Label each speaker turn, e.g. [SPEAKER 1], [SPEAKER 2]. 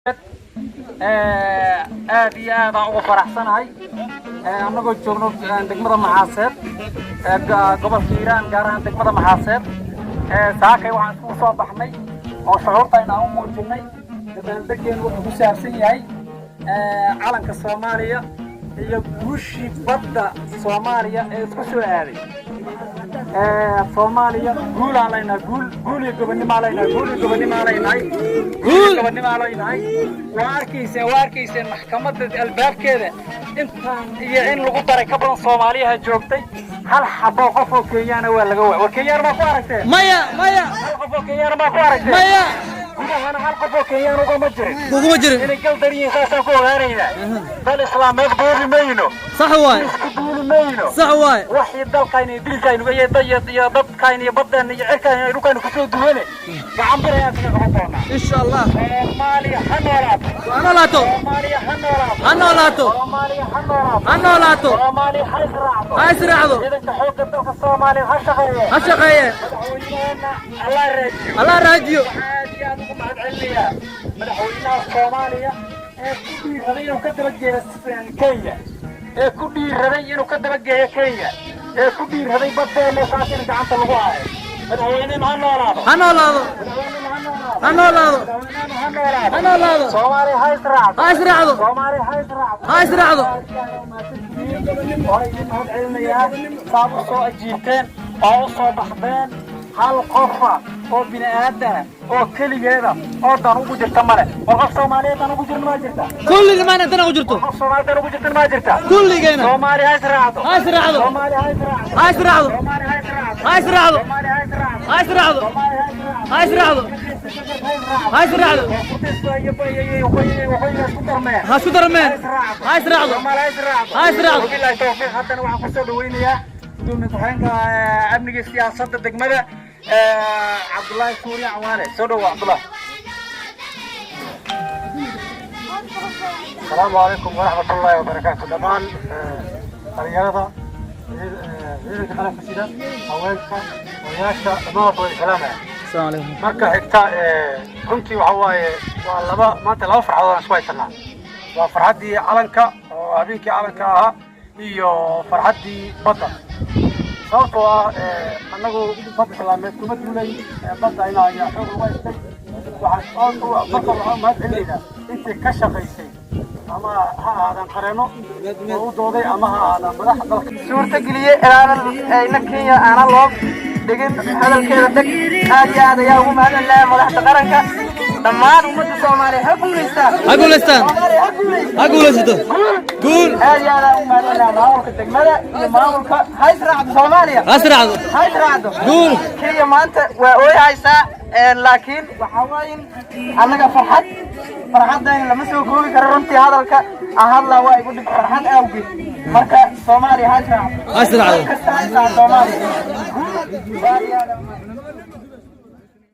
[SPEAKER 1] Aad iyo aad aan ugu faraxsanahay annagoo joogno degmada Maxaaseed, gobolka Hiiraan, gaar ahaan degmada Maxaaseed. Saakay waxaan iskugu soo baxnay oo shucuurtayna aan u muujinay. Dabaaldegeenu wuxuu ku saabsan yahay calanka Soomaaliya iyo guushii badda Soomaaliya ee isku soo aaday. Soomaaliya guulaan leynahay, guul, guul iyo gobonnimaa leynahay, guul iyo gobonnimaa leynahay, guul iyo gobonnimaa leynahay. Waa arkayseen, waa arkayseen maxkamadda albaabkeeda intaan iyo in lagu daray ka badan Soomaaliyaha joogtay. Hal xabo qof oo Kenyaana waa laga waay. War, Kenyaan maa ku aragteen?
[SPEAKER 2] Maya, maya.
[SPEAKER 1] Hal qof oo Kenyaan maa ku aragteen?
[SPEAKER 2] Maya.
[SPEAKER 1] Gudahana hal qof oo Kenyaan ugama jirin.
[SPEAKER 2] Kuguma jirin.
[SPEAKER 1] Inay galdar yihiin saasaan ku ogaanaynaa. Dal Islaameed duuli mayno.
[SPEAKER 2] Sax waay.
[SPEAKER 1] Isku duuli mayno.
[SPEAKER 2] Sax waay.
[SPEAKER 1] Waxii dalkayna iyo diriskaynu iyo iyo dadkayna iyo baddeena iyo cirkayna iyo dhulkayna kusoo duwane, gacan bir ayaan kaga qaban doonaa.
[SPEAKER 2] Insha Allah.
[SPEAKER 1] Soomaaliya ha noolaato.
[SPEAKER 2] Ha noolaato.
[SPEAKER 1] Soomaaliya ha noolaato.
[SPEAKER 2] Ha noolaato.
[SPEAKER 1] Soomaaliya ha noolaato.
[SPEAKER 2] Ha noolaato.
[SPEAKER 1] Soomaaliya ha israacdo.
[SPEAKER 2] Ha israacdo.
[SPEAKER 1] Ciidanka xoogga dalka Soomaaliya ha shaqeeye.
[SPEAKER 2] Ha shaqeeye.
[SPEAKER 1] Madaxweynaheena Allah raajiyo.
[SPEAKER 2] Allah raajiyo.
[SPEAKER 1] Aad iyo aad ugu mahadcelinayaa madaxweynaha Soomaaliya ee ku dhiiraday inuu ka dabageeyo Kenya, ee ku dhiiraday inuu ka dabageeyo Kenya, ee ku dhiiraday baddeena saas in gacanta lagu hayo. Madaxweynena ha noolaado.
[SPEAKER 2] Ha noolaado.
[SPEAKER 1] Madaxweynena ha noolaado.
[SPEAKER 2] Ha noolaado.
[SPEAKER 1] Madaxweynena ha noolaado.
[SPEAKER 2] Ha noolaado.
[SPEAKER 1] Soomaaliya ha israacdo.
[SPEAKER 2] Ha israacdo.
[SPEAKER 1] Soomaaliya ha israacdo.
[SPEAKER 2] Ha israacdo.
[SPEAKER 1] Waa idin mahad celinayaa saad u soo ajiibteen oo u soo baxdeen. Hal qofa oo bini aadana oo keligeeda oo dan ugu jirta male. War, qof Soomaaliyeed dan ugu jirna maa jirta?
[SPEAKER 2] Kulliga maana dana u jirto.
[SPEAKER 1] Qof Soomaaliyeed dan ugu jirta maa jirta?
[SPEAKER 2] Kulligeena.
[SPEAKER 1] Soomaaliya ha israacdo.
[SPEAKER 2] Ha israacdo.
[SPEAKER 1] Soomaaliya ha israacdo.
[SPEAKER 2] Ha israacdo.
[SPEAKER 1] Soomaaliya ha israacdo.
[SPEAKER 2] Ha israacdo.
[SPEAKER 1] Soomaaliya ha israacdo.
[SPEAKER 2] Ha israacdo.
[SPEAKER 1] Soomaaliya ha israacdo.
[SPEAKER 2] Ha israacdo. Ha israacdo.
[SPEAKER 1] Waqooyiga isku darmeen.
[SPEAKER 2] Ha isku darmeen. Ha israacdo.
[SPEAKER 1] Soomaaliya ha israacdo.
[SPEAKER 2] Ha israacdo.
[SPEAKER 1] Wabillahi tawfiiq. Haddana waxaan kusoo dhaweynayaa gudoomiye ku-xigeenka amniga siyaasadda degmada, Cabdullaahi Suuriya Cawaale. Soo dhawo, Cabdullahi.
[SPEAKER 3] Asalaamu calaykum waraxmat ullaahi wabarakaatu. Dhammaan dhalinyarada, ciidanka qalabka sida, haweenka, odayaasha, dhammaan horta way salaamaya.
[SPEAKER 2] Asalaamu calaykum.
[SPEAKER 3] Marka xigta, runtii waxa waaye waa laba maanta, laba farxadood aan isku haysanaa. Waa farxaddii calanka oo habeenkii calanka ahaa iyo farxaddii badda, sababtoo ah annagu badda Islaameed kuma duulay, badda ina ayaa xoog lagu haystay. Waxaan marka waxaan mahad celinaynaa intii ka shaqaysay, ama ha ahaadaan qareeno oo u dooday ama ha ahaadaan madaxa dalka.
[SPEAKER 4] Suurtageliye inaanan ayna Kenya aanan loo dhigin hadalkeeda dheg. Aad iyo aad ayaa ugu mahadcelinayaa madaxda qaranka. Dhammaan ummadda Soomaaliya ha guulaystaan.
[SPEAKER 2] Ha guulaystaan.
[SPEAKER 4] Soomaaliya ha guulaysato.
[SPEAKER 2] Ha guulaysato, guul.
[SPEAKER 4] Aad iyo aad ayaan ugu mahadcelinayaa maamulka degmada iyo maamulka. Ha israacdo Soomaaliya.
[SPEAKER 2] Ha israacdo.
[SPEAKER 4] Ha israacdo.
[SPEAKER 2] Guul.
[SPEAKER 4] Kenya maanta waa ooyhaysaa, laakiin waxaa waaye in annaga farxad, farxaddayna lama soo koobi karo. Runtii hadalka aan hadlaa waa igu dhib farxad awgeed. Marka Soomaaliya ha israacdo.
[SPEAKER 2] Ha israacdo.
[SPEAKER 4] Kasta ha israacdo Soomaaliya. Guul. Aad iyo aad.